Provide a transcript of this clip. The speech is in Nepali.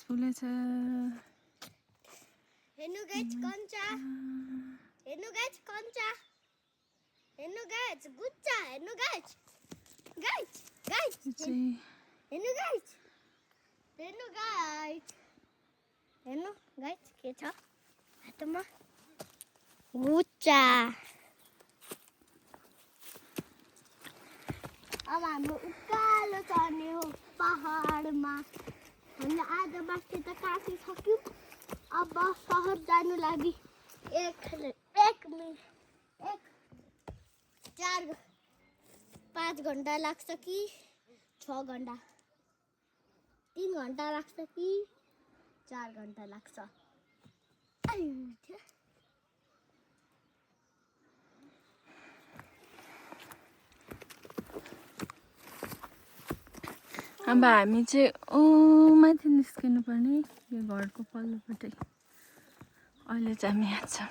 फुलेछ। हेर्नु गाइस कञ्चा, हेर्नु गाइस कञ्चा, हेर्नु गाइस गुच्चा, हेर्नु गाइस गाइस गाइस हेर्नु गाइस, हेर्नु गाइस, हेर्नु गाइस के छ हातमा गुच्चा। अब हाम्रो उकालो चढ्ने हो पहाडमा। हामीले आज बाँच्ने त काफी सक्यो। अब सहर जानु लागि 5 घन्टा लाग्छ कि 6 घन्टा, 3 घन्टा लाग्छ कि 4 घन्टा लाग्छ। अब हामी चाहिँ माथि निस्किनु पर्ने यो घरको पल्लोपट्टि। अहिले चाहिँ हामी यहाँ छौँ।